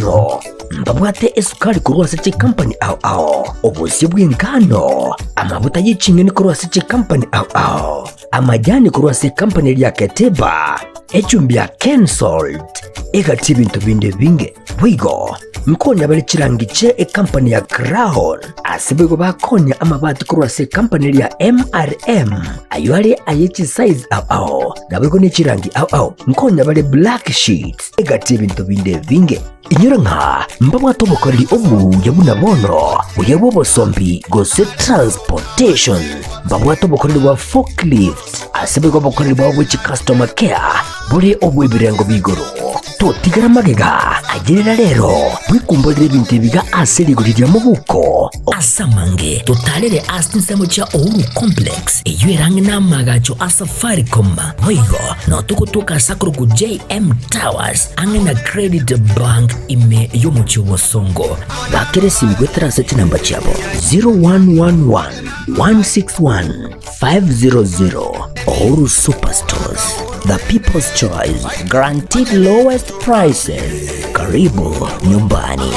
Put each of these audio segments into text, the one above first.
Bono mbabwate esukari korwa ase chikampani ao ao, obosie bw'engano, amabuta y'eching'eni korwa ase chikampani ao ao, amajani korwa ase ekampani eria Keteba, echumbi ya Kensalt, egati ebinto binde ebinge. Boigo nkonya bare chirangi chie ekampani ya Crown, ase boigo bakonya amabati korwa ase ekampani eria MRM, ayio are aye chisize ao ao, naboigo ne chirangi ao ao. Nkonya bare black sheets, egati ebinto binde ebinge. Inyora ng'a mbabwate obokoreri obuya buna bono, buya bw'obosombi gose transportation, mbabwate obokoreri bwa forklift, ase boigo obokoreri bwabo bwe chicustomer care bore obw'ebirengo b'igoro. Totigara magega, ayerera rero bwekumborere ebinto ebiga ase rigori ria mobuko. Ase amange totarere ase chinsemo chia Uhuru Complex, eyio ere ang'e namagacho a Safaricom. Boigo notogotoka ase akorokwa JM Towers ang'e na Credit Bank ime y'omochie o Bosongo. Bakera esimi goetera ase chinamba chiabo 0111 161 500. Uhuru Superstores, the people's choice, guaranteed lowest prices. Karibu nyumbani.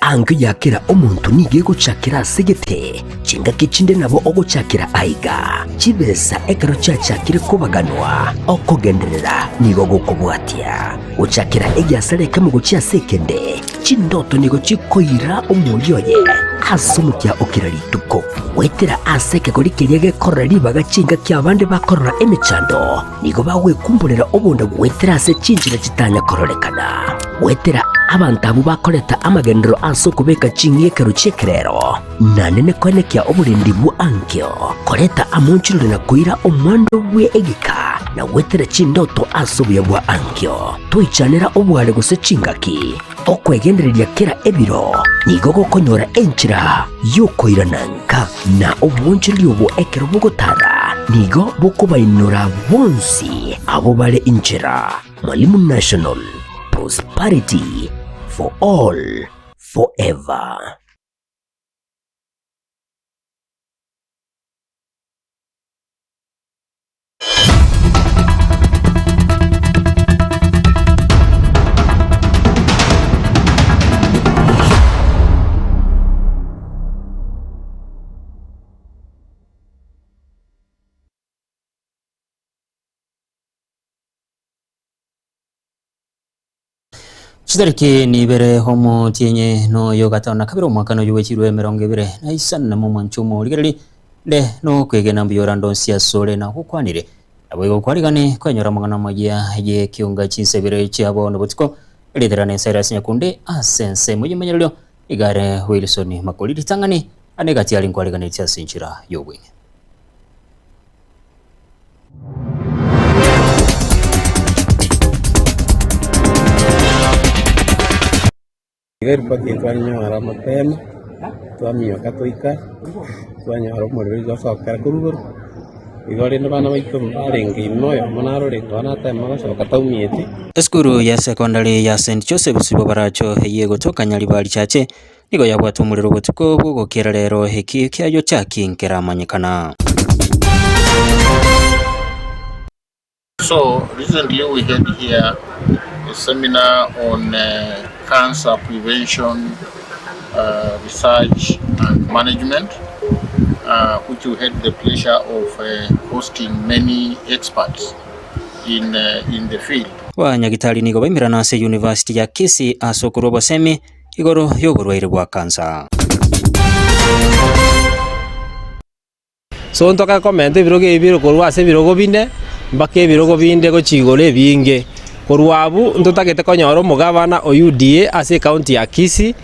Ange ya kera omonto nigo egochakera ase gete, chingaki chinde nabo ogochakera aiga. Chibesa ekero chiachakire kobaganwa, okogenderera nigo gokobwatia. Gochakera egiasara ekemo gochia ase ekende, chindoto nigo chikoira omori oye ase omokia o kera rituko. Goetera ase ekegori keria gekorora ribaga chingaki abande bakorora emechando, nigo bagwekumborera obonda goetera ase chinchera chitanya kororekana. Goetera abanto abwo bakoreta amagenderero ase okobeka ching'ekero chi'ekerero, naende koenekia oborendi bwa ankio, koreta amonchororo na koira omwando bwe egeka, na goetera chindoto ase obuya bwa ankio. Toichanera obware gose chingaki, okwegendereria kera ebiro nigo gokonyora enchera y'okoirana nka, na obwonchoreria obwo ekero bogotara nigo bokobainora bonsi abo bare inchera. Mwalimu National, prosperity for all forever. Chitariki nibere omotienye noyo gatano na kabere omwaka noyo bwechirwe 25 na momwancho omorigereri nde nokwegena mbuyora ndonsi asore na gokwanire nabo igo kwarigane kwenyora amang'ana amaya ye kiunga chinsebere chiabo nobotiko riterane Cyrus Nyakunde ase ensemo y'emanyererio igare Wilson Makori ritang'ani ane gati ari nkwarigane chiase enchera y'obweng'e. Ripoti twanyora mapema twamioka twaikara twanyora omorero igo osokera korwa igoro igo rende bana baito barenge ime oyomo narorenge bono natema gosoka taumieti. Esukuru ya sekondari ya St Joseph's Bobaracho eye gotoka Nyaribari Chache nigo yabwata omorero botuko bwogokera rero eki kiayo chakinkeramanyekana. So recently we had here a seminar on cancer prevention, research and management, which we had the pleasure of hosting many experts in the field. Banyagitari nigo baimirana ase University ya Kisii ase okorwa obosemi igoro y'oborwaire bwa kansa. So ntoka komenta ebirogo ebi bire korwa ase ebirogo bine mpaka ebirogo binde gochigora ebinge. Korwa abwo ntotagete konyora omogabana o UDA ase ekaunti ya Kisii,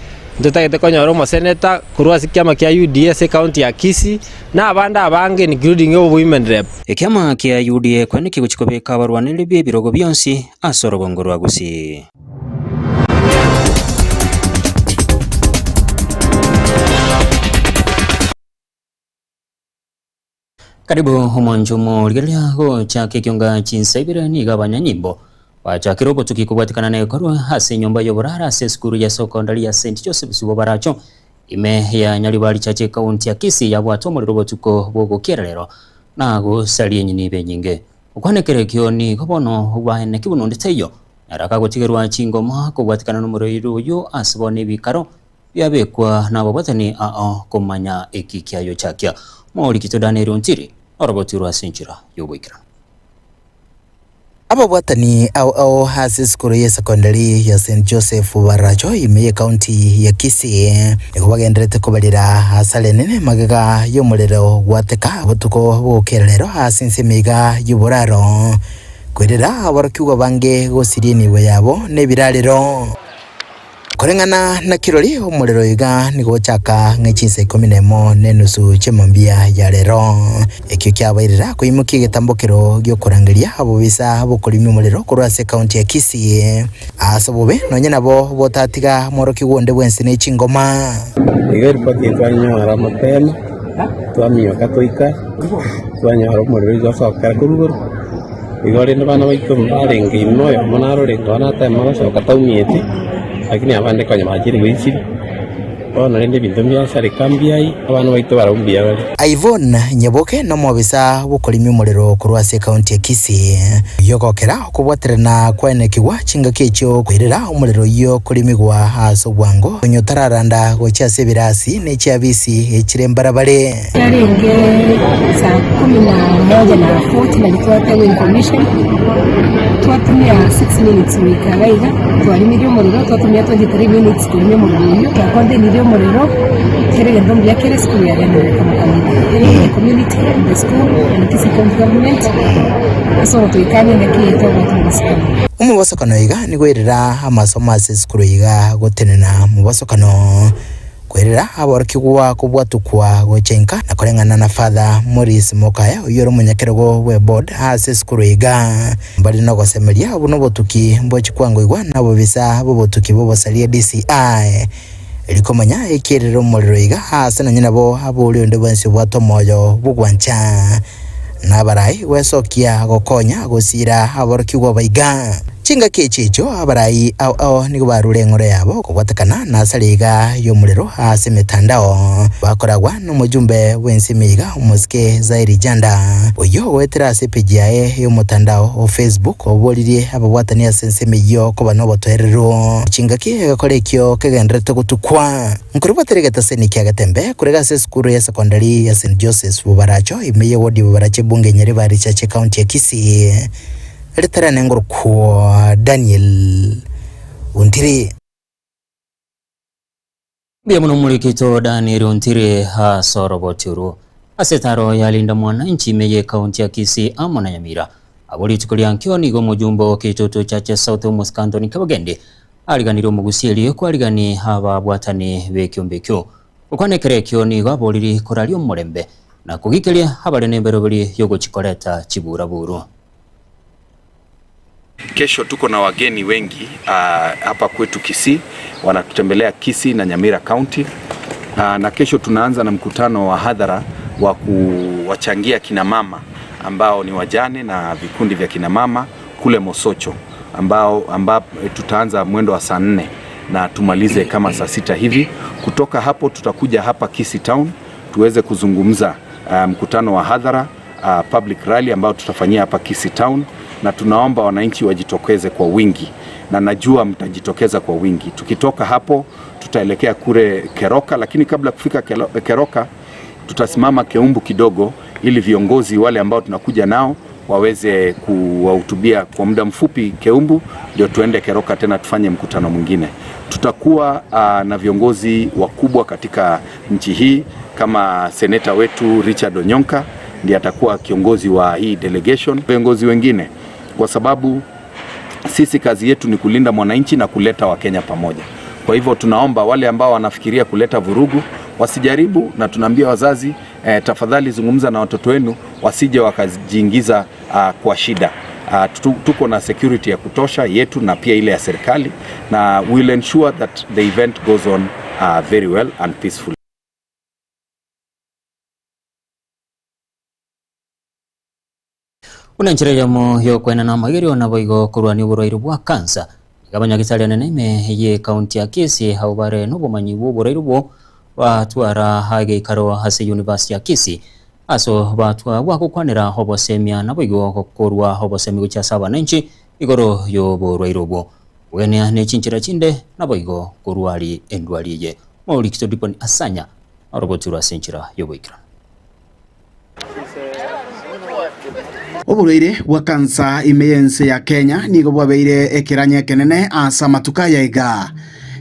ntotagete konyora omoseneta korwa ase kiama kia UDA ase ekaunti ya Kisii, na abande abange including obo women rep. Ekiama kia UDA kwene kigochikobeka abarwaneri b'ebirogo bionsi ase orogongo rwa Gusii. Karibu omwancho omorigereria gochaka ekionga chinsa ibere niga abanyanyimbo bachakire obotuki kobwatikana na ekorwa ase enyomba y'oborara ase esukuru ya sekondari ya St Joseph's Bobaracho. Ime ya Nyaribari Chache kaunti ya Kisii yabwata omorero botuko bwogokiererero na gosaria enyini ibe enyinge. Okwanekerekio nigo bono obwaene kibuno ndeteiyo naraka gotigerwa chingoma kobwatikana n'omorero oyo ase bono ebikaro byabekwa nababwatani ao komanya eki kiayo chakia. Maurikito Daniel Ontiri orobotirwa ase enchera yoboikeranu. Ababwatani au au hasi skuru ya secondary ya St Joseph Baracho ime county ya Kisii nikubagenderete kubalira asale nene magega y'omuriro gwateka butuko bukererero hasi nsemiga y'uburaro kwirira abarukiwa bange gosirie niwe yabo n'ebirariro kurengana na kirori omuriro iga nigochaka ng'echinsa 11:30 chemambia ya lero ekyo kyabairira kuimuki gitambukiro gyokurangiria abo bisa bukurimi omuriro kurwase county ya Kisii asobobe nonye nabo botatiga moroki wonde bwensi n'echingoma iga ripoti twanyora mapema twamioka toika twanyora omuriro igocokera kuruguru igo rinde bana baito barenge imoyo monarorenga banatema gocoka taumiete lakini abande konya bachiri goichiri bono rinde ebinto mbiasareka mbiai abana baito baraumbia bari. Ivon Nyaboke nomobisa bukorimi omuriro kurwase county ya Kisii yogokera okubwaterana kwaenekigwa chingaki echio kwirira omuriro yo kurimigwa ase obwango onyotararanda gochia ase ebirasi nechiabisi echire mbarabare yarenge saa 11:40 na gitwatewe information twatumia 6 minutes wikagaiga twarimirie omuriro twatumia 23 minutes kurimia omuriro oyo twakondenire omuriro kere gento mbuya kere school yagendereka the community and the school and Kisii County government so tuikanye nekiitwa gwatumusikana. Omubosokano iga nigwirira amasomo ase esukuru iga gotenena mubosokano kwirira aborokigwa kubwatukwa gochenka na kurengana na Father Maurice Mokaya oyoro munyakerogo we board ase esukuru iga mbali no gosemeria buno botuki mbochikwango igwa nabo bisa bobotuki bobosaria DCI likomanya ekirero omuriro iga ase nonye nabo abori onde bwensi bwata omoyo bugwancha nabarai wesokia gokonya gosira aborokigwa baiga chingaki echicho abarai ao ao nigo barure eng'oro yabo kobwatekana na asare iga y'omuriro ase emitandao bakoragwa n'omujumbe bw'ensimi iga omosike Zairi Janda oyo goetera ase epeji yaye y'omotandao o Facebook oboririe ababwatani ase ensimi eyio koba n'obotoerero chingaki egakora ekio kegenderete gotukwa nkorobwateregete ase nikia getembe kurega ase esukuru ya secondary ya St Joseph's Bubaracho ime ye wodi Bubaracho ebunge Nyaribari Chache county ya Kisii ritara nengorokwo Daniel Ontiri. Mbia muno mulikito Daniel Ontiri hasoroboturu asetaro yalinda mwananchi meye kaunti ya Kisii amo na Nyamira aboli tukulia nkio nigo mujumbo kitoto chache South Mosque Anthony Kabagende aliganiro mugusieli kwaligani haba bwatani bekyombekyo okwanekerekyo nigo aboliri korali omurembe na kugikelia habale nemberoberi yogochikoleta chiburaburu. Kesho tuko na wageni wengi hapa kwetu Kisii, wanatutembelea Kisii na Nyamira County. Na kesho tunaanza na mkutano wa hadhara wa kuwachangia kina mama ambao ni wajane na vikundi vya kina mama kule Mosocho, ambao tutaanza mwendo wa saa 4 na tumalize kama saa 6 hivi. Kutoka hapo tutakuja hapa Kisii Town tuweze kuzungumza mkutano wa hadhara, public rally ambao tutafanyia hapa Kisii Town, na tunaomba wananchi wajitokeze kwa wingi, na najua mtajitokeza kwa wingi. Tukitoka hapo tutaelekea kule Keroka, lakini kabla kufika Keroka tutasimama Keumbu kidogo ili viongozi wale ambao tunakuja nao waweze kuwahutubia kwa muda mfupi Keumbu, ndio tuende Keroka tena tufanye mkutano mwingine. Tutakuwa na viongozi wakubwa katika nchi hii kama seneta wetu Richard Onyonka ndiye atakuwa kiongozi wa hii delegation, viongozi wengine, kwa sababu sisi kazi yetu ni kulinda mwananchi na kuleta Wakenya pamoja. Kwa hivyo tunaomba wale ambao wanafikiria kuleta vurugu wasijaribu, na tunaambia wazazi tafadhali zungumza na watoto wenu wasije wakajiingiza kwa shida. Tuko na security ya kutosha yetu na pia ile ya serikali, na we'll ensure that the event goes on very well and peacefully. Unanchira yamo yokwena na magerio na boigo kurwani oborwaire bwa kansa igabanya gitaria nene ye county ya Kisii hau bare nobomanyi bwo oborwaire bwo Batwara ageikaro ase University ya Kisii aso batwa gwagokwanera obosemia nabo igo gokorwa obosemi gochia ase abananchi igoro yoborwaire obwo wene ne chinchera chinde nabo igo korwari endwari eye Maurikito Dipon Asanya arobotura ase enchera yoboikera. Oborwaire bwa kansa imeyense ya Kenya nigo bwabeire ekeranya ekenene ase amatuka yaiga.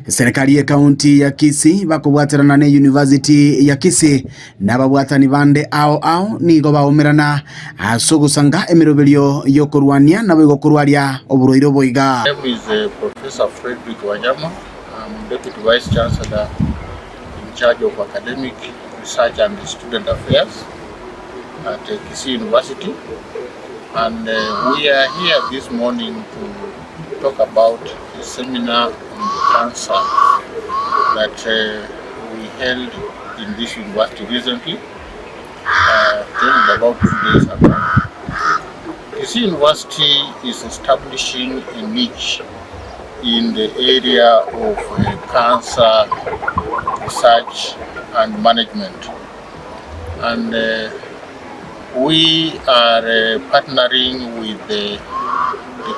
Serikali ya kaunti ya Kisii bakobwaterana ne University ya Kisii n'ababwatani bande ao ao nigo baomerana ase ogosanga emiroberio yokorwania nabo igokorwaria oborwaire oboiga. My name is Professor Frederick Wanyama. I'm Deputy Vice Chancellor in charge of academic research and student affairs at Kisii University. And we are here this morning to talk about a seminar on cancer that we held in this university recently, held about 2 days ago. Kisii University is establishing a niche in the area of cancer research and management. And we are partnering with the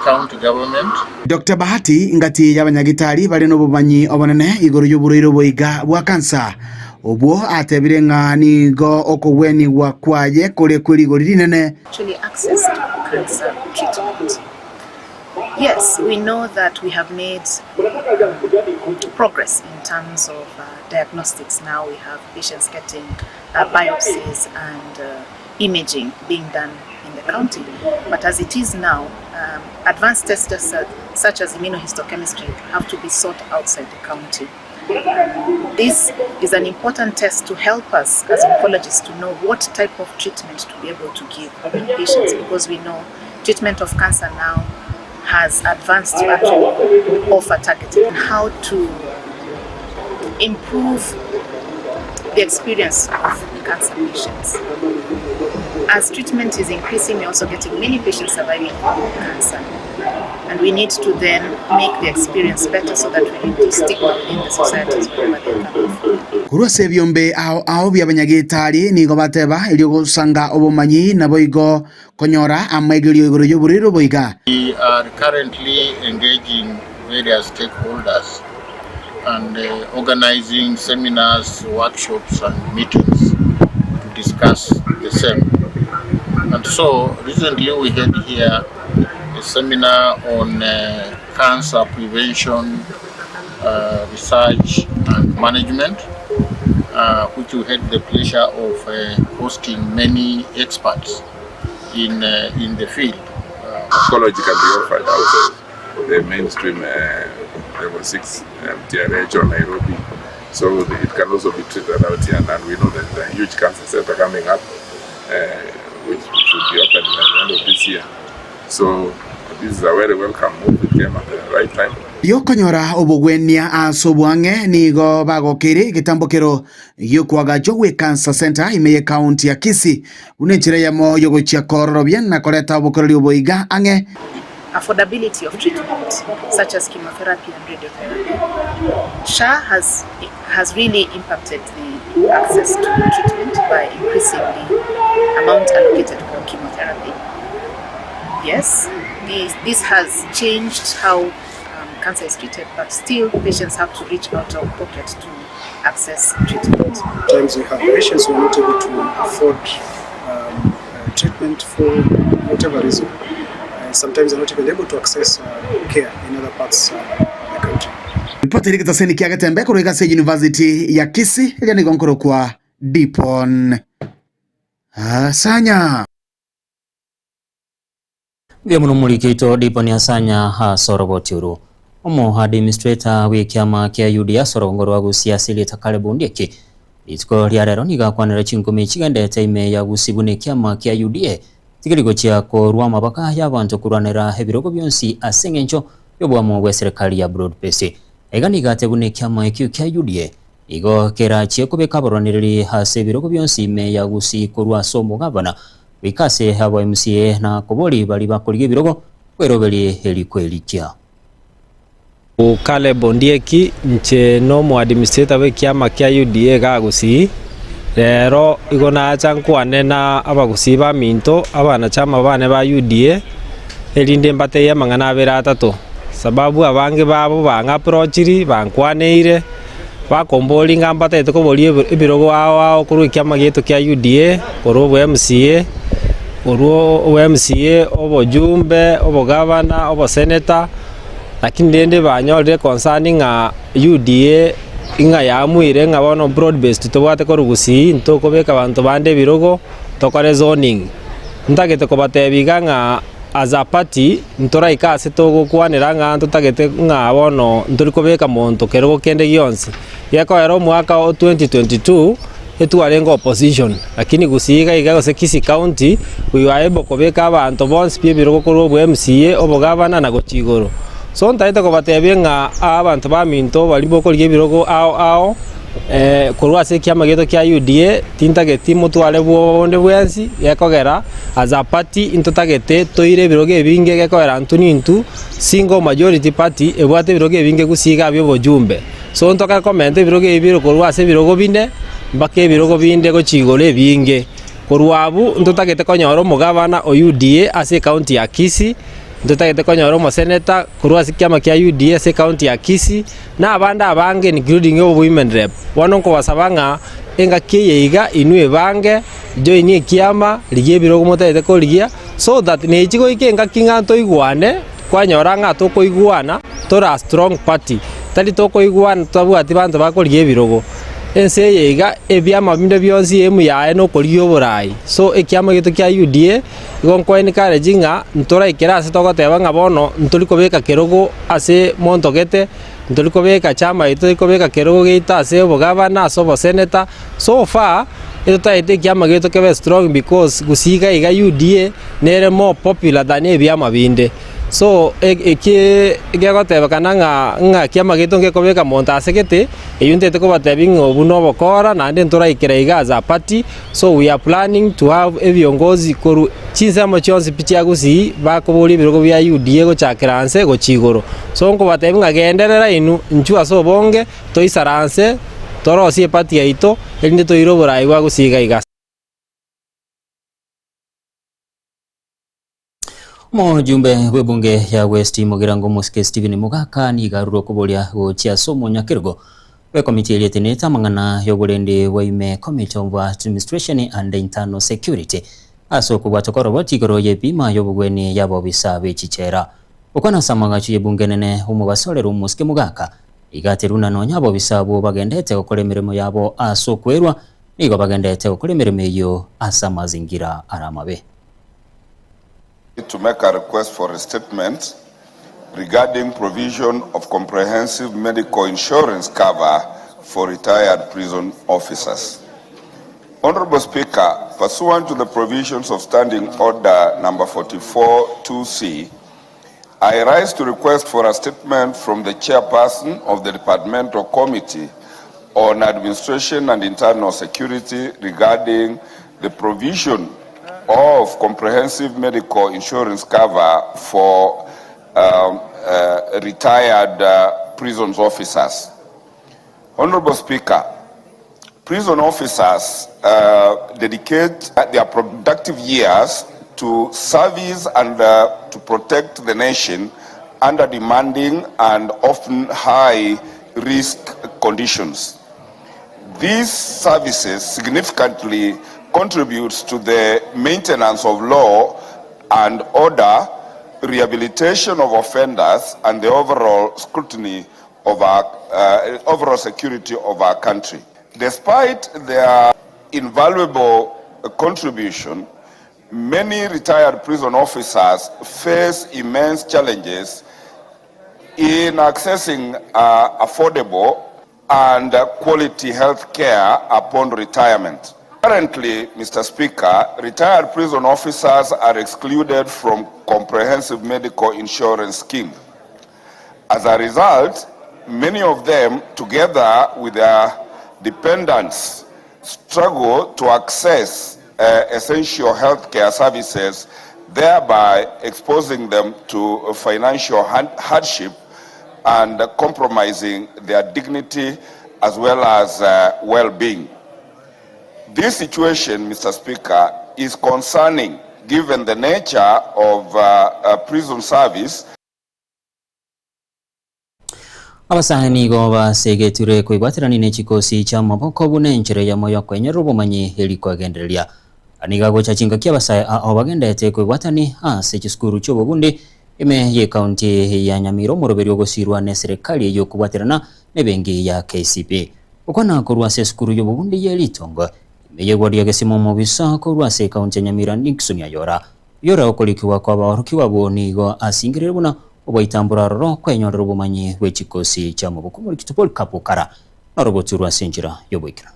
county government. Dr. Bahati ngati y'abanyagitari bari n'obumanyi obonene igoro y'oburwaire oboiga bwa kansa obwo atebire ng'a nigo okogwenigwa kwaye kore kw'erigori rinene. Actually access to cancer treatment. Yes, we know that we have made progress in terms of diagnostics. Now we have patients getting biopsies and imaging being done in the county. But as it is now, advanced tests such as immunohistochemistry have to be sought outside the county. This is an important test to help us as oncologists to know what type of treatment to be able to give patients, because we know treatment of cancer now has advanced to actually offer targeted how to improve the experience of cancer patients. As treatment is increasing, we're also getting many patients surviving from cancer. And we need to then make the experience better so that we reduce stigma within the societies wherever they're coming from. Korwa ase ebiombe ao ao bia abanyagitari nigo bateba erio gosanga obomanyi nabo igo konyora amaigerio igoro y'oborwaire oboiga. We are currently engaging various stakeholders and organizing seminars, workshops, and meetings to discuss the same. And so recently we had here a seminar on cancer prevention, research, and management, which we had the pleasure of hosting many experts in the field. Oncology can be offered outside the mainstream level 6 TRH or Nairobi. So it can also be treated out here, and we know that there's a huge cancer center coming up, which should be opened at the end of this year. So this is a very welcome move. It came at the right time. Yokonyora obogwenia ase obwang'e nigo bagokeire egitambokero giokwagacho gwe cancer center ime ye county ya Kisii buna enchera yamo yogochia kororobia na koreta obokoreri oboiga ang'e. Affordability of treatment such as chemotherapy and radiotherapy. SHA has really impacted the access to treatment by increasing the amount allocated for chemotherapy. Yes, this has changed how cancer is treated, but still patients have to reach out of pocket to access treatment. Times we have patients who are not able to afford treatment for whatever reason. Sometimes they're not even able to access care in other parts of the country. Ripoti iri kia Getembe korwa ase University ya Kisii iria nigo nkorokwa Dipon Asanya. Mbia muno mulikito Dipon Asanya hasoroboti uru omo administrator wi kiama kia UDA sorongo rwa Gusii Silita Caleb Ondieki rituko ria rero nigakwanira chingumi chigendete ime ya Gusii bune kiama kia UDA tigirigo chia korwa mabaka y'abantu kurwanira ebirogo byonsi ase eng'encho y'obwamo bwa serikali ya broad base ega nigate bune kiama ekio kia UDA igo kerachie kubeka abarwaniriri ase ebirogo byonsi ime ya Gusii korwa ase omogabana wikase abo MCA na kobori bari bakoriga ebirogo kweroberi erikwerikia. Caleb Ondieki nche no mu administrator we kiama kia UDA gagusi rero igona chankwane na abagusi ba minto abana chama bane ba UDA erinde mbate ya mangana abere atatu sababu abange babo banga approachiri bankwaneire bakomboli ngamba tete koboli ebirogo ao kuru kiama gietu kia UDA kuru MCA kuru MCA obojumbe obogavana oboseneta lakini ndende banyorire concerning a UDA inga yamuire nga bono broad based tobwate korugusi ntokobeka bantu bande birogo tokore zoning ntagete kobatebiga nga as a party ntoraika ase togokwanera ng'a ntotagete ng'a bono ntorikobeka monto kerogo kende gionsi gekoera omwaka o 2022 etwarenga opposition lakini gusiga iga gose Kisii County we were able kobeka abantu bonsi pia ebirogo korwa obwa MCA obogavana na gochigoro. So ntaete kobatebia ng'a abantu ba minto bari bokorigia ebirogo ao ao korwa ase ekiama gieto kia UDA tintageti motware bwonde bwensi gekogera as a party intotagete toire ebirogo ebinge gekogera ntu nintu single majority party ebwate ebirogo ebinge gusiga bya obojumbe. So ntoka comment ebirogo ebiro korwa ase ebirogo bine mpaka ebirogo binde gochigoro ebinge korwa abu ntotagete konyora omogavana o UDA ase county ya Kisii ntotagete konyora omoseneta korwa ase kiama kia UDA ase county ya Kisii na abande abange including women rep bono nkobasaba ng'a engaki eye iga inwe bange join ekiama rigia ebirogo motagete korigia so that nechi goika engaki ng'a ntoigwane kwanyora ng'a tokoigwana tora strong party tari tokoigwana twabwati banto bakorigia ebirogo ense eye iga ebiama binde bionsi emu yaye nokorigia oborai. So ekiama gieto kia UDA igo nkoencourage ng'a ntoraikera ase togoteba ng'a bono ntorikobeka kerogo ase montogete ntorikobeka chama gieto torikobeka kerogo geito ase obogavana ase oboseneta. So far etotaete ekiama gieto kebe strong because gusiga iga UDA nere more popular than ebiama binde. So eki gegotebekana ng'a ng'a kiama gieto ngekobeka monto ase gete eyo ntete kobatebi ng'a obu nobokora naende ntoraikera iga as a party. So we are planning to have ebiongozi koru chinsemo chionsi pi chia Gusii bakoboria ebirogo bia UDA gochakera nse gochia igoro. So nkobatebi ng'a genderera inu nchu ase obonge toisaranse torosie eparty yaito erinde toire oborai bwa Gusii iga iga. Mujumbe webunge ya West Mugirango Mosque Stephen Mugaka nigaruro koboria gochia somo nyakerugo we committee eliyeteneta mangana yoburende waime Committee of Administration and Internal Security aso kubwata koroboti igoro yebima yobugweni yabobisa bechichera okwana samanga chiyebunge nene umubasolera Mosque Mugaka igateruna nonya bobisa bo bagendete gukora emirimo yabo aso kwerwa nigo bagendete gukora emirimo eyo asa mazingira aramabe. To make a request for a statement regarding provision of comprehensive medical insurance cover for retired prison officers. Honorable Speaker, pursuant to the provisions of Standing Order number 44-2C, I rise to request for a statement from the chairperson of the Departmental Committee on Administration and Internal Security regarding the provision of comprehensive medical insurance cover for retired prison officers. Honorable Speaker, prison officers dedicate their productive years to service and to protect the nation under demanding and often high risk conditions. These services significantly contributes to the maintenance of law and order, rehabilitation of offenders, and the overall scrutiny of our overall security of our country. Despite their invaluable contribution, many retired prison officers face immense challenges in accessing affordable and quality health care upon retirement. Currently, Mr. Speaker, retired prison officers are excluded from comprehensive medical insurance scheme. As a result, many of them, together with their dependents, struggle to access essential healthcare services, thereby exposing them to financial hardship and compromising their dignity as well as well-being. This situation, Mr. Speaker, is concerning given the nature of prison service. Abasahe nigo basegeture kwibwatirani n'ekikosi kya maboko bunenjere ya moyo kwenyera obumanyi eri kwagendereria aniga gocha chinga abasahe aho bagendete kwibwatani ase chisukuru ky'obubundi ime ye county ya Nyamira omuroberi ogosirwa ne serikali yokubwatirana nebengi ya KCB okwana korwa ase sukuru y'obubundi ye Litongo ime ye ward ya Gesimo mubisa korwa ase county ya Nyamira Nixon Ayora yora okolikiwa kwa baorukiwa bo nigo asingirire buna oboitambura roro kwenyorera obumanyi bw'ekikosi kya maboko muri kitupol kapukara naroboturwa sinjira yoboikira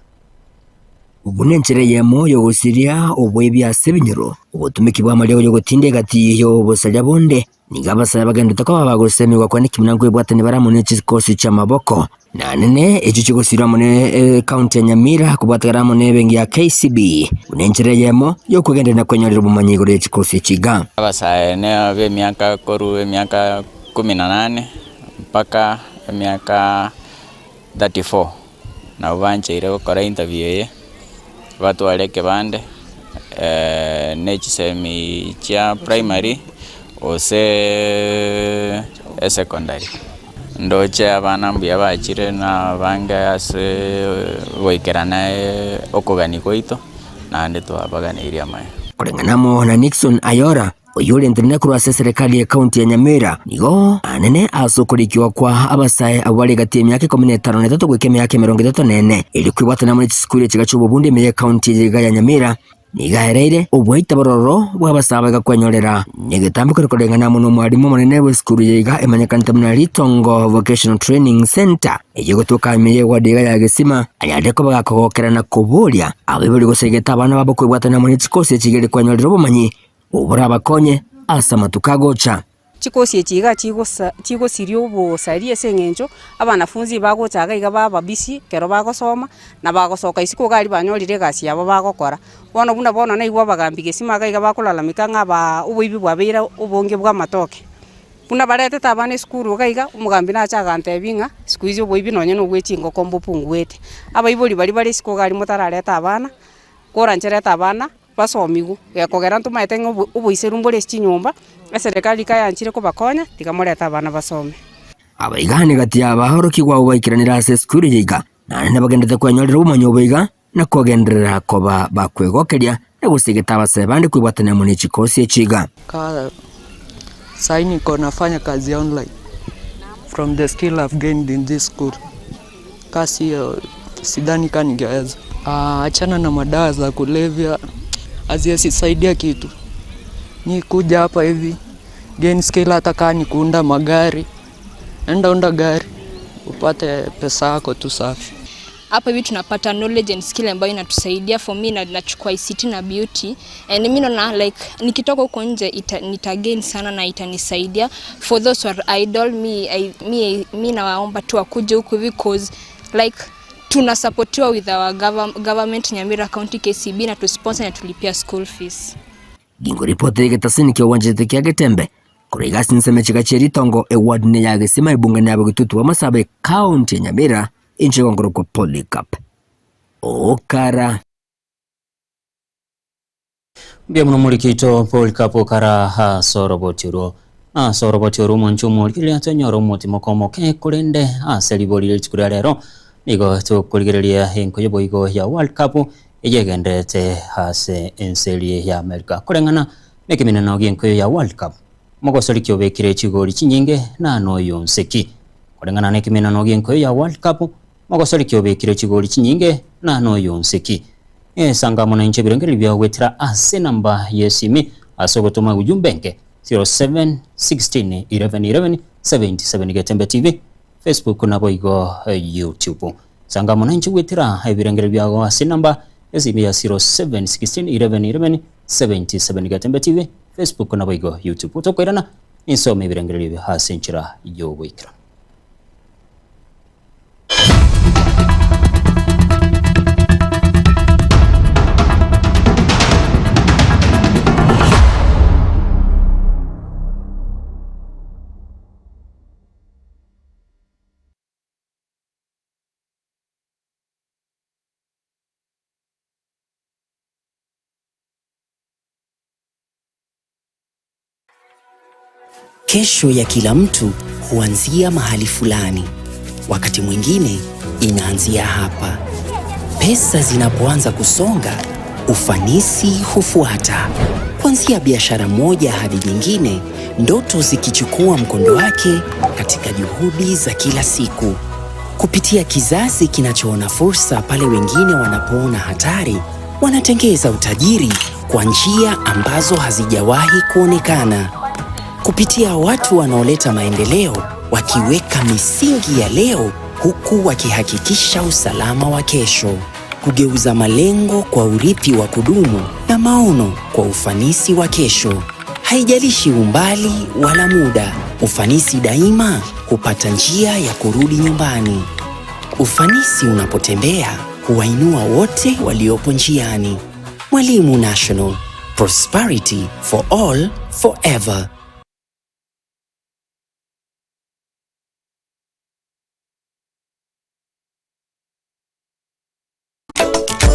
ubunenjere yemo yogosiria obwebyase binyoro obutumiki bw'amalego yogotinde gati yo bosalya bonde nigabasaya bagenda takaba bagosemirwa kwa nikimunango ibwatani baramune ekikosi kya maboko nanene ekyo kigosirwa mune county ya Nyamira kubwatakara mune bengi ya KCB unenjere yemo yokugendera kwenyorera obumanyi igoro y'ekikosi kiga abasaye ne b'emyaka koru emyaka 18 mpaka emyaka 34 nabo bancheire gukora interview eye batware ekebande n'ekisemi kya primary ose secondary ndoche abana mbuya bakire na bange ase goikerana okogani koito naende twabaganeirie amaye kurenganamo na Nixon Ayora oyole ntenene kurwa serikali ya county ya Nyamira nigo anene asokorikiwa kwa abasaye abali gati emyaka 53 gweka emyaka 34 eri kwibwatana muri chisukuru ekiga ky'obubundi ime ya county ya Nyamira nigahereire obwaita bororo bw'abasaba gakwenyorera nyegetambiko kurengana muno mwalimu munene w'esukuru yiga emanyekanite muna Litongo Vocational Training Center eyogotuka imiye wadiga ya Gesima anyareko bagakogokerana kuburia abiburi gosegeta abana babo kwibwatana muri chikosi ekigere kwenyorera obumanyi ubura abakonye asa matukagocha chikosi ekiga chigosiria obosari ase eng'encho abanafunzi bagochaga iga bababisi kero bagosoma na bagosoka isiko gari banyorire egasi yabo bagokora bono buna bono naigwa abagambi Gesima iga bakolalamika ng'a ba oboibi bwabeire obonge bwa amatoke buna baretete abana esukuru iga iga omogambi nacha agantebi ng'a siku hizi oboibi nonye na obwechingoko mbopungwete abaibori bari bare isiko gari motarareta abana koranchereta abana basomigu gekogera ntumaete ng'a oboiseru mbore ase chinyomba eserikali kayanchire kobakonya tikamoreta abana basome abaigane gati abahorokigwa obaikiranira ase esukuru yiga nanene bagendete kwenyorera obumanyi oboiga na kogenderera koba bakwegokeria na gosegeta abasae bande kwibwatania mune chikosi echiga ka sai niko nafanya kazi online from the skill I've gained in this school kasi sidhani ka ningeweza. Achana na madawa za kulevya aziyasisaidia kitu. Ni kuja hapa hivi gain skill, hata kaa ni kuunda magari, enda unda gari upate pesa yako tu safi. Hapa hivi tunapata knowledge and skill ambayo inatusaidia. For me na nachukua ICT na beauty and mimi naona like nikitoka huko nje nita gain sana na itanisaidia. For those who are idle, me nawaomba tu wakuje huku hivi cause like tunasupportiwa with our government Nyamira County KCB na tusponsor na tulipia school fees. Gingo ripoti getasini kyo wanjete kya Getembe kurigasi nseme chika Litongo eward ne ya Gesima ibunga na bagitutu wa Masabe county ya Nyamira inche gongoro kwa Polycarp Okara. Mbia muno mulikito Polycarp Okara ha sorobotiro sorobotiro monchumo kile atonyoro mutimo komoke kulende aselibolile chikuria lero nigo tukurigereria enko yoboigo ya World Cup eyegendete hase enseli ya America kulengana nekiminano gienko ya World Cup mogosori kyobekire chigori chinyinge na no yonseki kulengana nekiminano gienko ya World Cup mogosori kyobekire chigori chinyinge na no yonseki sangamo na inche birengeri bya wetira ase namba yesimi asogotoma ujumbenke 07 16 11 11 77 Getembe TV Facebook na boigo YouTube sangamo na inche wetira ebirengeri bya ase namba yesimi ya 07 16 11 11 77 Getembe TV Facebook na boigo YouTube utokoirana insome ebirengeri bya ase nchira yoboikira. Kesho ya kila mtu huanzia mahali fulani. Wakati mwingine inaanzia hapa. Pesa zinapoanza kusonga, ufanisi hufuata. Kuanzia biashara moja hadi nyingine, ndoto zikichukua mkondo wake katika juhudi za kila siku. Kupitia kizazi kinachoona fursa pale wengine wanapoona hatari, wanatengeza utajiri kwa njia ambazo hazijawahi kuonekana. Kupitia watu wanaoleta maendeleo, wakiweka misingi ya leo huku wakihakikisha usalama wa kesho. Kugeuza malengo kwa urithi wa kudumu na maono kwa ufanisi wa kesho. Haijalishi umbali wala muda, ufanisi daima hupata njia ya kurudi nyumbani. Ufanisi unapotembea huwainua wote waliopo njiani. Mwalimu National, prosperity for all forever.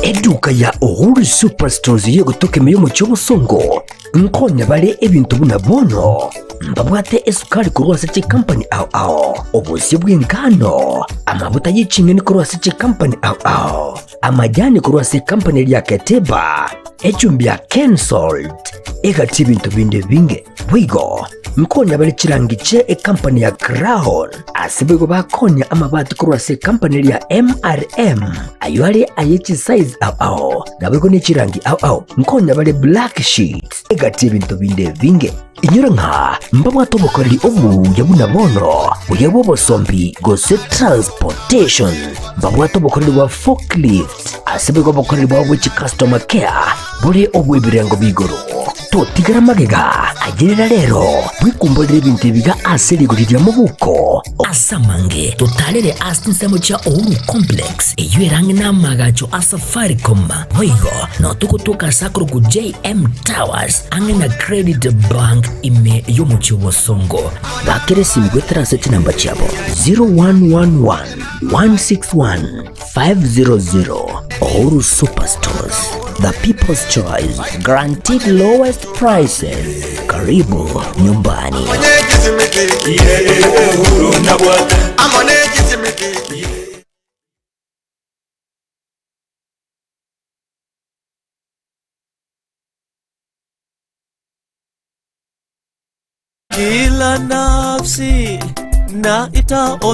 Eduka ya Uhuru Superstores yegotoka emiyomo ky'obusongo nkonya bale ebintu buna bono mbabwate esukari korwa ase chikampani ao ao, obusie bw'engano, amabuta y'eching'eni korwa ase chikampani ao ao, amajani korwa ase ekampani ya Keteba, echumbi ya Kensolt, egati ebintu binde binge. Bwigo nkonya bale chirangi che ekampani ya Crown, ase bwigo bakonya amabati korwa ase ekampani ya MRM ayo ale ayechi size ao ao, nabwigo ne chirangi ao ao, nkonya bale black sheet, egati ebintu binde binge. Inyura nka mbabwate obokoreri obuya buna bono buya bw'obosombi gose transportation, mbabwate obokoreri bwa forklift, ase bwigo obokoreri bwa bw'echi customer care buri obw'ebirengo bigoro. Totigara magega agerera rero bwikumbolera ebintu ebiga ase rigori rya mubuko asamange totalere ase nsemo cha Uhuru Complex eyo erange n'amagacho a Safaricom boigo notukutuka sakuru ku JM Towers ange na Credit Bank ime y'omuchi w'Osongo. Bakere simu gwetera ase chinamba chiabo 0111 161 500. Uhuru Superstores, the people's choice, guaranteed lowest prices. Karibu nyumbani. Kila nafsi na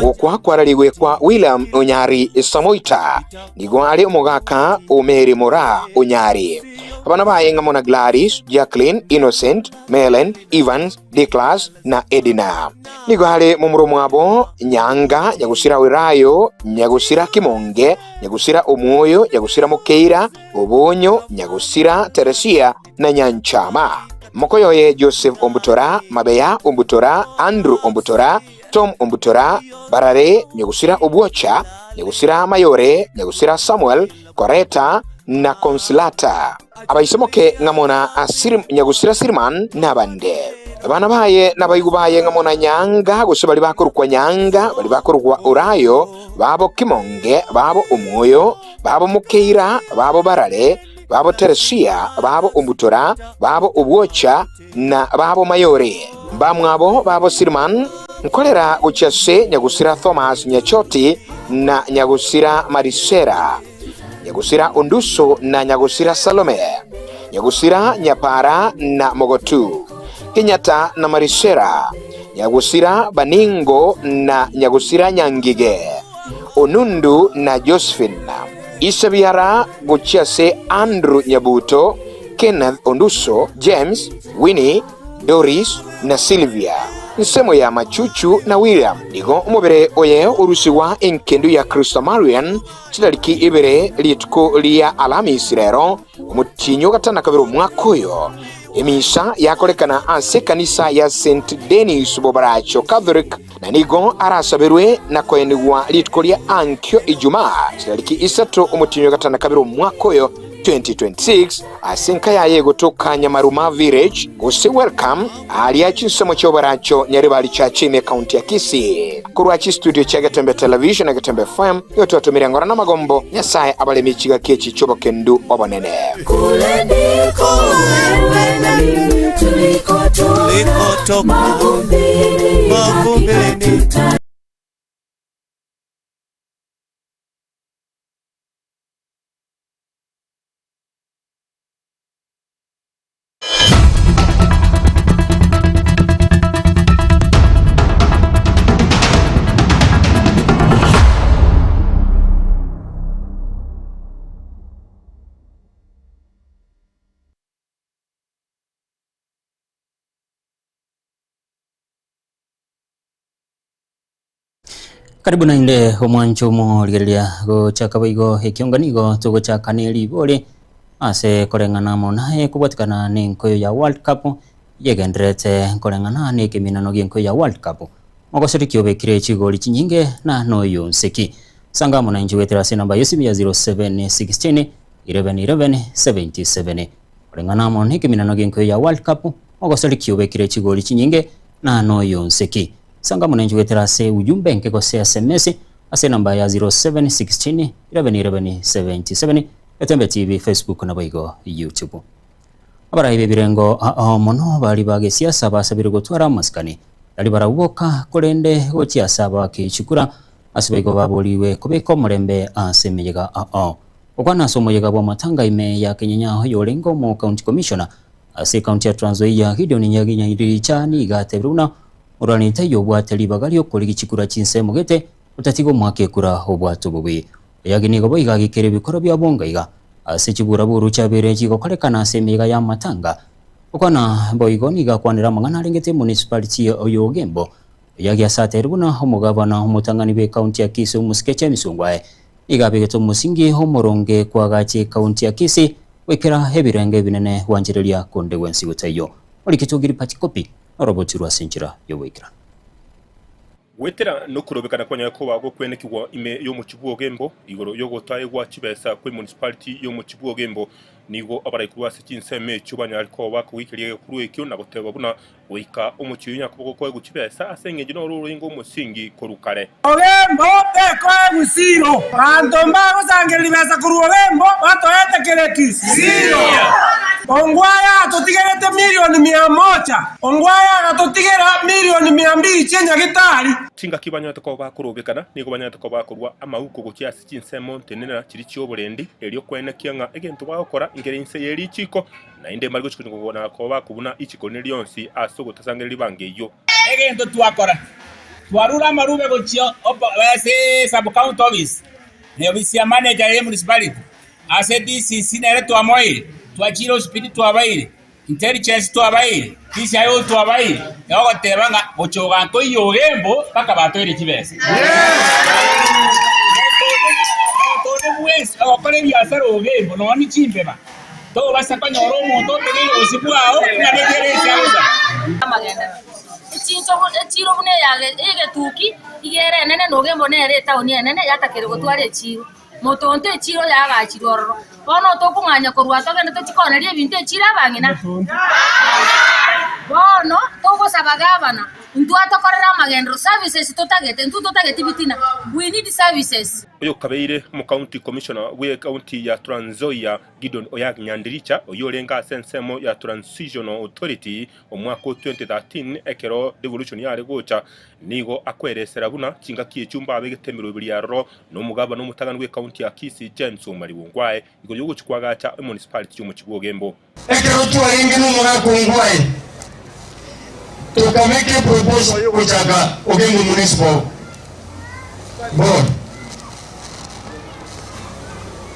gukwa kwarariwe kwa William Onyari Samoita nigo ari omogaka Omeri Mora Onyari abana baye ng'amo na Gladys, Jacqueline, Innocent, Melen, Evans, Declas na Edina nigo ari mumurumu abo Nyanga, Nyagusira Wirayo, Nyagusira Kimonge, Nyagusira Omoyo, Nyagusira Mokeira, Obonyo, Nyagusira Teresia na Nyanchama. Mokoyoye Joseph Ombutora, Mabeya Ombutora, Andrew Ombutora, Tom Ombutora, Barare, Nyagusira Obwocha, Nyagusira Mayore, Nyagusira Samuel, Koreta na Consolata. Abaisomoke ngamona Nyagusira Sirman nabande. Abana baye n'abayigu baye ngamona Nyanga gose bali bakorukwa Nyanga, bali bakorukwa Urayo, babo Kimonge, babo Omoyo, babo Mukeira, babo Barare, babo Teresia, babo Ombutora, babo Obwocha na babo Mayore. Bamwabo babo Sirman nkolera uchase Nyagusira Thomas Nyachoti na Nyagusira Marisera, Nyagusira Onduso na Nyagusira Salome, Nyagusira Nyapara na Mogotu, Kenyatta na Marisera, Nyagusira Baningo na Nyagusira Nyangige, Onundu na Josephine, Isabiara Guchiase Andrew Nyabuto, Kenneth Onduso, James, Winnie, Doris na Sylvia. Nsemo ya Machuchu na William nigo umubere oye urusiwa enkendu ya Kristo Marian chitariki ibere lituko lya Alhamisi rero umutinyo gatana kabiri umwaka uyo emisa yakorekana ase kanisa ya St Denis Bobaracho Catholic na nigo arasaberwe na koenigwa lituko lya ankyo Ijumaa chitariki 3 umutinyo gatana kabiri umwaka uyo 2026 ase yaye gotoka Nyamaruma Village gose welcome ali achisomo chobaracho Nyaribali cha chime county ya Kisii kurwa chi studio cha Getembe Television na Getembe FM yote watumira ngora na magombo Nyasaye abalemi chiga kechi chobo kendu obonene kule ndiko wewe na mimi tulikotoka mavumbini mavumbini. Karibu na inde omwancho omorigereria gochaka boigo ekionganigo tugochaka neribore ase koreng'ana monaye kobwatikana nenkoyo ya World Cup yegenderete koreng'ana nekeminano gienkoyo ya World Cup mogoseri obekire chigori chinyinge na noyo nseki sangamo na inji wetera ase namba yesimu ya 0716 11 11 77 koreng'ana mo nekeminano gienkoyo ya World Cup mogoseri obekire chigori chinyinge na noyo nseki sangamo na inji wetera ase ujumbe nkekose SMS ase namba ya 0716 11 11 77 Getembe TV, Facebook na boigo YouTube. Abarahi birengo mono bali bage siasa basabire gotwara maskani bali barabuka kolende gochiasa bakichukura asiboigo baboliwe kubeko murembe asemeyega okwana somo yega bwa matanga ime ya Kenyenya yolengo mo county commissioner ase county ya Trans Nzoia Gideon Nyaginya irichani gatebruna uranite yobwateli bagali okoligichikura chinsemo gete utatigo mwake kura obwato bubwe yaginigo boiga gikere bikoro bya bonga iga ase chibura buru chabere chigokorekana ase emega ya matanga okwana boigo niga kwanira mang'ana arengete municipality oyogembo yagiasate rubuna omugabana omutangani be county ya Kisii omusikeche emisungwae niga begeto omusingi omoronge kwagache county ya Kisii wekera ebirenge binene wanjereria konde wensi gotaiyo orikitugiri patikopi oroboti rwa senchira yowekera Wetera nokurobekana kwanya ko bago kwenekirwa ime yo mu kibugo gembo igoro yo gotayegwa chibesa kwe municipality yo mu kibugo gembo nigo abarayikuba se kinseme cyubanya ariko bakuwikiriye kuri ekyo nagoteba buna wika umukiyo nyakuboko ko guchibesa asengeje no ruringo umusingi korukare Ogembo eko egusiro bantu mbagosangereri besa kuru ogembo batoetekereti zero Ongwaya atutigerete milioni 100, Ongwaya atutigera milioni 200 chenya gitari Chinga kibanya toko bakurubekana nigo banya toko bakorwa amauko gokia chinsemo ntenena chiri chioborendi elio kwenekianga egento bagokora ingere inse yeri chiko na inde mariko chikona ko bakubuna ichiko nelionsi aso gotasangera libange yo egento twakora twarura marube gochio ase sub county office ne office ya manager ya municipality ase DCC nere twamoire twachiro hospital twabaire intelligence twabaire DCIO twabaire yogotebanga gochoga nto yogembo paka batoire chibesa yes okore biasara ogembo no ni chimbeba to basa kanyoro omonto otegere osibwao ng'anegerese agosa amagenda echincho echiro bune yage egetuki igere enene nogembo nere etaoni enene yatakere gotwara echiro motonto echiro yagachirwe ororo bono tokong'anya korwa togende tochikoneria ebinto echiro abang'ina bono togosaba gavana ntwatokorera amagendero services totagete ntu totagete bitina we need services. Oyo kabeire mu county commissioner we county ya Trans Nzoia Gideon Oyag Nyandiricha oyorenga sensemo ya Transitional Authority omwaka 2013 ekero devolution yare gocha nigo akweresera buna chinga kiechumba abegetemero bibiri yaroro no mugaba no mutagano we county ya Kisii James Omari Wongwae igo yogo chikwagacha municipality yo mu Kibugembo ekero twarenge no mugako Ngwae tukameke proposal yo gochaka Ogembo Municipal Board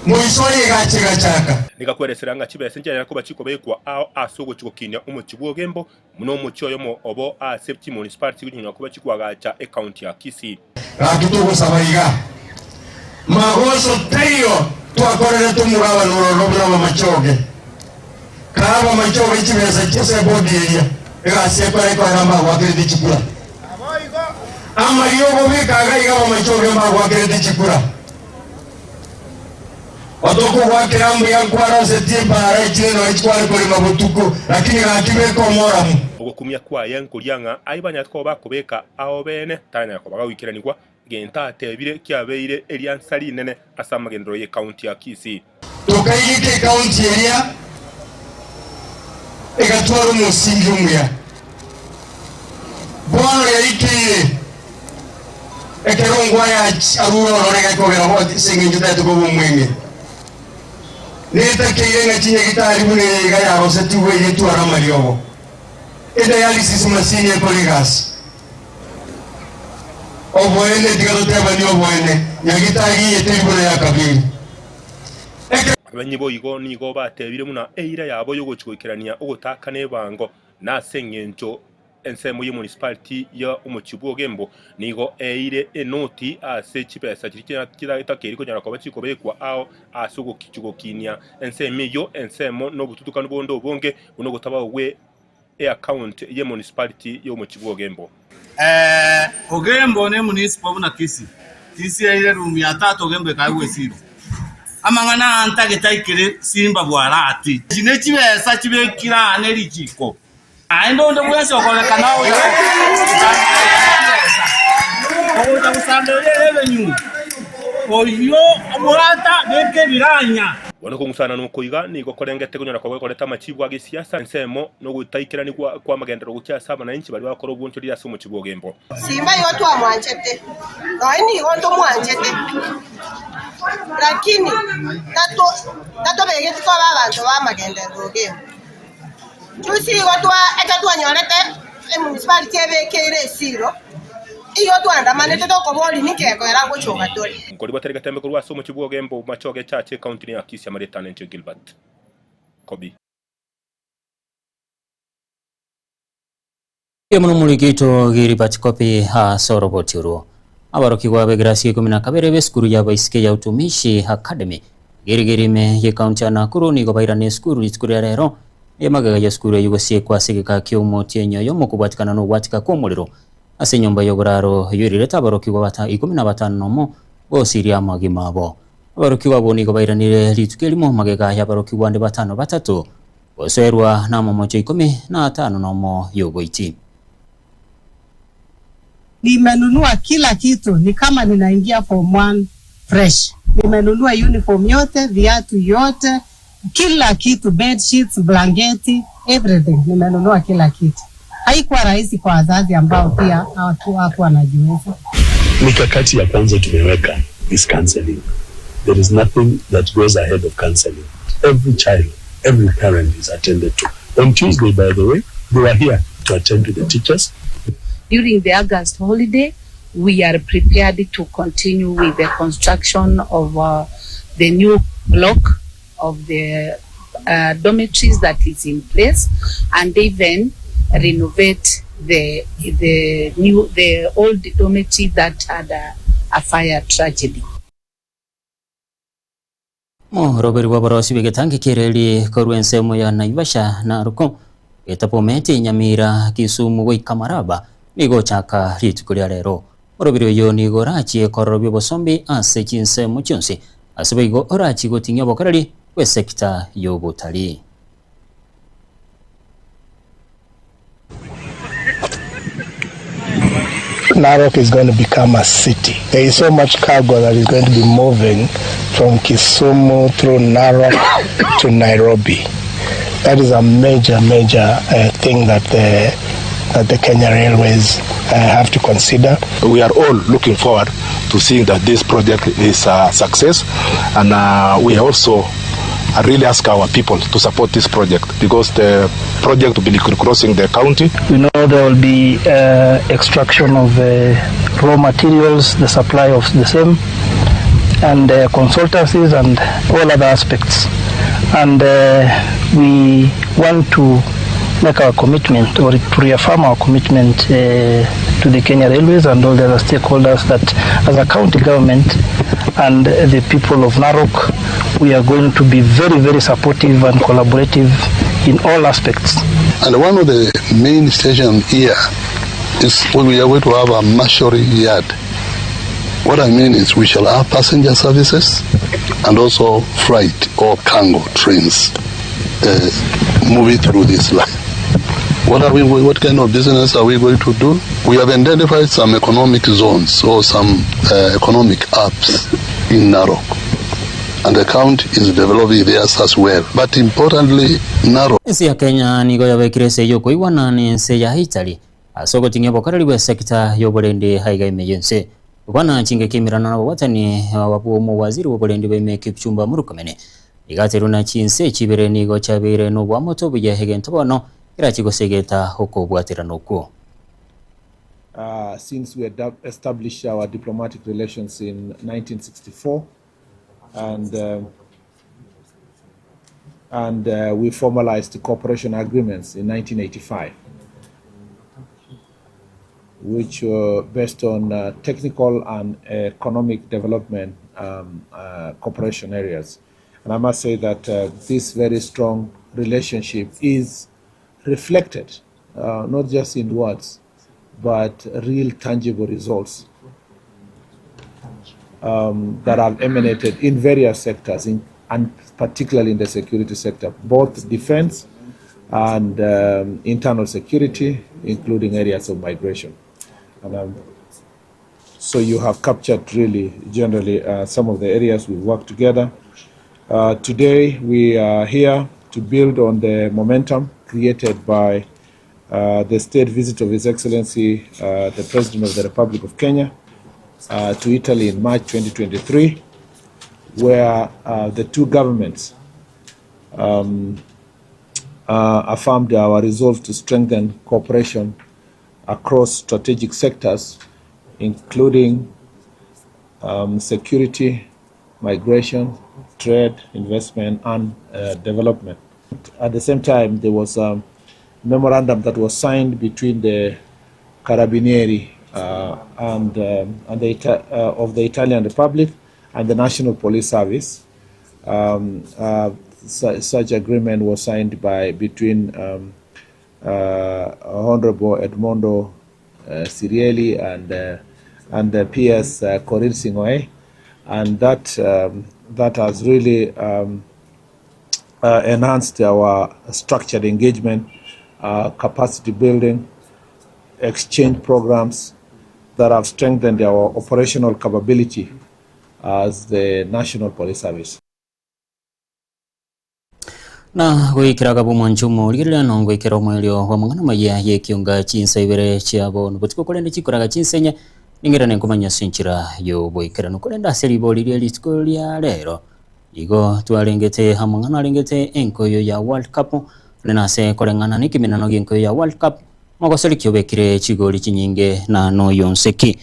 Muisori gachigachaka nikakweresera nga chibese njera ko bachiko bekwa ao asogo chikokinya umuchibuo gembo muno muchoyo mo obo accept municipality kunyina ko bachikwagacha e county ya Kisii akitugo sabaiga magoso teyo twakorera tumuraba nurorobra mamachoge karaba machoge chibese chese bodi eria egase kore karamba wakiriti chikura amariogo bikaga iga mamachoge magwakiriti chikura Otoko gwakira mbuya nkwarose timbara ichino ichkwari kulima butuku lakini gakibeka omoramu ogokumia kwaye nkuryanga aibanya ko bakubeka aho bene tanya ko bagawikiranirwa genta atebire kyabeire eryansari nene asamagendero ye county ya Kisii tukaigike county area egatwara umusingi umuya bono yarikire ekerongwa ya arura ororega kogera ho singinje tatuko bumwenge netakeire nga chinyagitari bunega yarosetiwe yetwara mariobo edialysis machine ekorigas oboene tigatoteba ni oboene nyagitari yeteribona ya kabiri. Abanyibo igo nigo batebire muna eira yabo yogochikokerania ogotaka nebango nasengenjo ensemo ye municipality ya omuchibu Ogembo nigo eire enoti ase chipesa chiri konyara koba chikobekwa ao ase ogokichugokinia ensemo eyo ensemo nobututukanu bondo obonge buno gotaba ogwe e account ye municipality yo omuchibu Ogembo. Ogembo ne municipal buna Kisii Kisii eire room ya tatu Ogembo ekagwe siro amang'ana antagetaikire simba bwarati chine chibesa chibekira ne richiko aende ndo bwesokoleka nawe oja kusandere revenue oyo omurata beke biranya Bono kungusana nuko iga nigo korengete kunyora kwa koreta amachibwa agesiasa ensemo no gutaikirani kwa magendero gukia saba na inchi bari bakora obuntu rya somo chibogembo simba yotu amwanchete no ni gondo mwanchete lakini tato begeti kwa abantu ba magendero gembo chusi watu ekatwa nyorete municipality ebekeire siro iyo twandamane tokoboli nikeko era ngochoka toli nkori baterega tembe kurwa somo chibogembo machoge chache county ya Kisii Maritana nche Gilbert Kobi. Muno muligito Gilbert Kobi ha sorobotiro abarokigwa begrasi 12 beskuru ya baisike ya utumishi academy girigirime ye county ya Nakuru nigo bairane skuru litskuru ya rero yamagaga ya skuru yugosie kwasigika kyomo tienyo mukubwatikana no gwatika kwa muliro ase nyumba yoburaro yurireta abarokigwa bata 15 nomo gosiria magimabo abarokigwa bo nigo bairanire lituke limo magega ya abarokigwa ndi batano batatu goserwa na momocho 15 nomo yogoiti. Nimenunua kila kitu, ni kama ninaingia form 1 fresh. Nimenunua uniform yote, viatu yote, kila kitu, bed sheets, blanketi, everything. Nimenunua kila kitu. Haikuwa rahisi kwa wazazi ambao pia hawakuwa wanajiweza. Mikakati ya kwanza tumeweka is counseling. There is nothing that goes ahead of counseling. Every child, every parent is attended to. On Tuesday, by the way, they were here to attend to the teachers. During the August holiday, we are prepared to continue with the construction of the new block of the dormitories that is in place, and even renovate the old dormitory that had a fire tragedy. Mo Robert Waborosi begetange kireli korwensemo ya Naivasha na Ruko etapomete Nyamira Kisumu goikamaraba nigo chaka rituko rya rero orobiro yo nigo rachi korobyo bosombi ase chinsemo chionsi ase igo orachi goting'ia bokoreri we sekta y'obotari. Narok is going to become a city. There is so much cargo that is going to be moving from Kisumu through Narok to Nairobi. That is a major, major thing that the Kenya Railways have to consider. We are all looking forward to seeing that this project is a success, and we also really ask our people to support this project because the project will be crossing the county. We know there will be extraction of raw materials, the supply of the same, and consultancies and all other aspects. And we want to make our commitment, or to reaffirm our commitment to the Kenya Railways and all the other stakeholders that as a county government and the people of Narok, we are going to be very, very supportive and collaborative in all aspects. And one of the main stations here is we are going to have a marshalling yard What I mean is we shall have passenger services and also freight or cargo trains moving through this line. What kind of business are we going to do? We have identified some economic zones or some economic hubs in Narok, and the county is developing theirs as well. But importantly, Narok. Ensi ya Kenya nigo yabekire seyo koiwana n'ensi ya Italy asogotinge bokarali bwa sekta y'oburendi haiga emeyense bwana chinge kimirana nabo watani wabu mu waziri w'oburendi bw'eme Kipchumba Murkomen igateru na chinse chibere nigo chabire no bwa moto buye hegento bono irachigosegeta hoko bwatirano ko. Since we established our diplomatic relations in 1964, and we formalized the cooperation agreements in 1985, which were based on technical and economic development cooperation areas. And I must say that this very strong relationship is reflected, not just in words, but real tangible results that have emanated in various sectors, and particularly in the security sector, both defense and internal security, including areas of migration. And so you have captured really generally some of the areas we work together. Today we are here to build on the momentum created by the state visit of His Excellency, the President of the Republic of Kenya, to Italy in March 2023, where the two governments affirmed our resolve to strengthen cooperation across strategic sectors, including security, migration, trade, investment, and development. At the same time, there was a memorandum that was signed between the Carabinieri of the Italian Republic and the National Police Service. Such agreement was signed between Honorable Edmondo Cirielli and the PS Korir Sing'oei, and that has really enhanced our structured engagement, capacity building, exchange programs that have strengthened our operational capability as the National Police Service. Na gwikiraga bumwanchumo ligirira nongo ikero mwelio wa mangana maya yekiunga chinsa ibere chiabo nubutiko kolende chikoraga chinsenya ningirane nkumanya sinchira yo boikera nukolenda aselibo lili litiko lya lero igo twarengete hamangana arengete enkoyo ya World Cup lenase kolengana nikiminano genkoyo ya World Cup mogosoli kyobekire chigoli chinyinge na no yonseki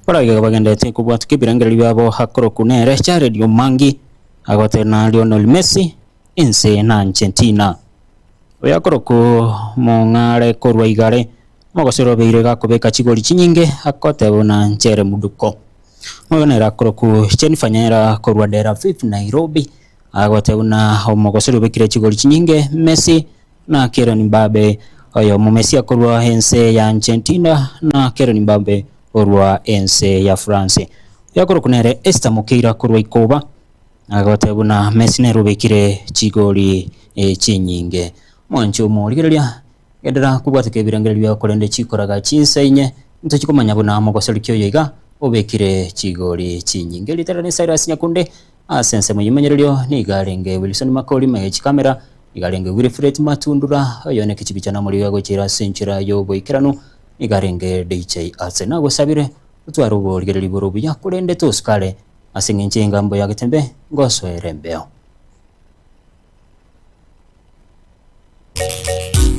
baragiga bagendete kubwatu kibirangirira byabo hakoro kunere Jared Omangi agote na Lionel Messi inse na Argentina oyakoroko mongare korwa igare mogosero beire gakobeka chigoli chinyinge akotebo na nchere muduko mogonera koroku Jennifer Nyera korwa Dera 5 Nairobi agotebo na omogosero bekire chigoli chinyinge Messi na Kylian Mbappe oyo Messi akorwa ense ya Argentina na Kylian Mbappe orwa ense ya France yakoroku nere Esther Mukeira korwa Ikoba agotebo na Messi nerubekire chigoli chinyinge mwancho morigereria gedera kubwateke ebirangiriro bya kolende chikoraga chinsenye ntochikomanya buna mogosoli kyoyo iga obekire chigoli chinyinge litera ne Cyrus Nyakunde asense muyimenyererio nigarenge Wilson Makoli mechi kamera igarenge Wilfred Matundura oyone kichibichana muri yagochira senchira yoboikerano nigarenge DJ Asena gosabire utwaro borigereri borobu yakulende toskale asingenche engambo yagetembe ngosoere mbeo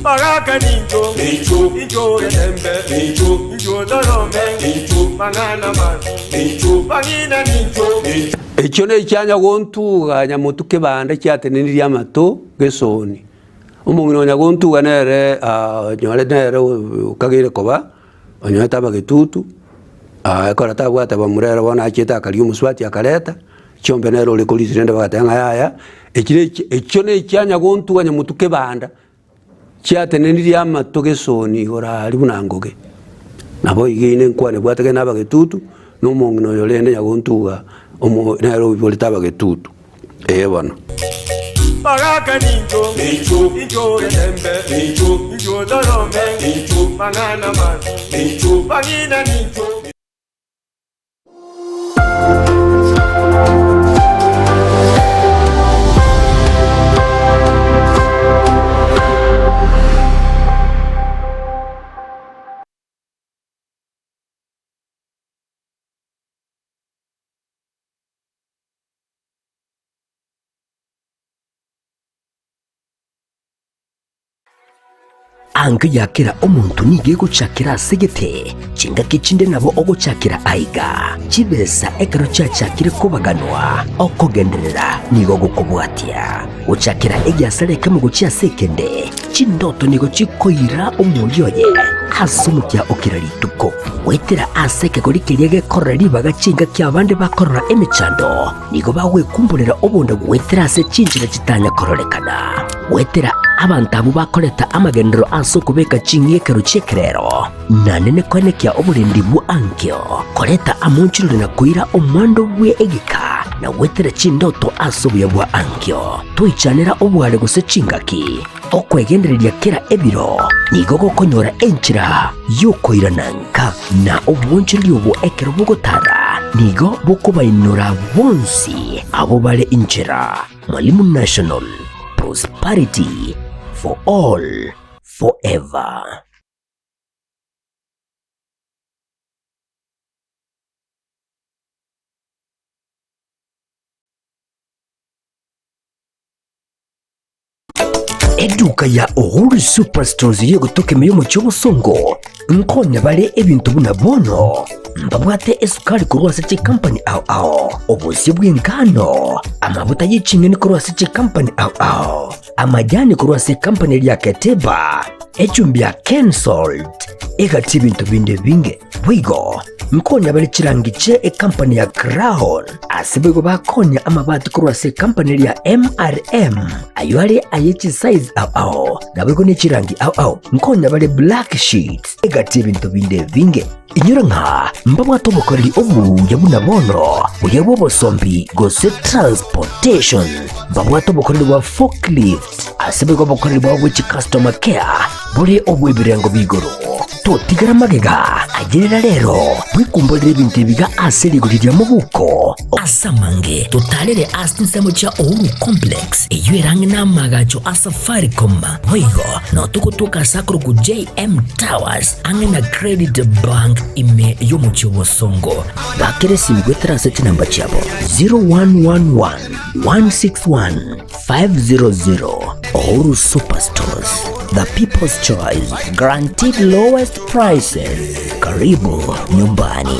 Baraka ninjo, ninjo, ninjo getembe, ninjo, ninjo dorome, ninjo manana man, ninjo bagina ninjo. Ekyo ne kyanya gontuga nyamutuke bande kyateneniria amato gesoni. Omongino nyagontuga nere nyore nere kagire koba onyoeta abagetutu ekora tabwata bamurera bona acheta akari omuswati akareta chombe nere ori kolisirende bagatanga yaya ekire ekyo ne kyanya gontuga nyamutuke banda kyateneniria amato gesoni ora ari bunangoge nabo igine nkwane bwatege nabagetutu Na omong'ina oyo rende nyagontuga omo nere oiborete abagetutu ee bono. Bagaka ninjo, ninjo, ninjo dembe, ninjo, ninjo dorome, ninjo, banana man, ninjo, bagina ninjo. Ange yakira omuntu nige guchakira segete chinga kichinde nabo oguchakira aiga chibesa ekero chachakire kubaganwa okogenderera nigo gukobwatia guchakira egiasare kemo guchia sekende chindoto nigo chikoira omulioye asumukia okira rituko wetera aseke korikirie gekorora ribaga chinga kia abande bakorora emichando nigo bagwekumburira obonda wetera ase chinchira chitanya kororekana wetera abantu abo bakoreta amagendero aso kubeka ching'ekero chekerero nanene kwenekia oburendi bwa ankyo koreta amonchirore na kuira omwando bwe egika na wetera chindoto aso buya bwa ankyo toichanera obware gose chingaki okwegendereria kera ebiro nigo gokonyora enchira yokoirananka na obwonchirori obwo ekero bogotara nigo bokobainora bonsi abo bare inchira. Mwalimu National, prosperity for all forever. Eduka ya Uhuru Superstores yegotoke miyomo cy'obusongo nkonya bale ebintu buna bono mbabwate esukari kurwasa ci company ao ao obusi bw'ingano amavuta y'icingeni kurwasa ci company ao ao amajani kurwasa company lya Keteba echumbi ya Kensalt egati ebintu binde binge bwigo nkonya bale chirangi che e company ya Crown asibego bakonya amabati kurwasa company ya MRM ayo ayechi size ao ao nabego ne chirangi ao ao nkonya bale black sheets egati ebintu binde binge inyura nka mbabwato bokoreri obu yabuna bono buyabo bosombi gose transportation mbabwato bokoreri wa forklift asibego bokoreri bwa which customer care buri obwebirengo bigoro totigara magega agerera rero bwikumburira ebintu biga aseriguriria mubuko asamange totalere asinsemo cha Uhuru Complex eyo erange n'amagacho a Safaricom boigo no tukutuka sakuru ku JM Towers ange na Credit Bank ime yomuchi wosongo bakere simigwe transit namba chabo 0111 161 500. Uhuru Superstores, the people's choice, guaranteed lowest prices. Karibu nyumbani.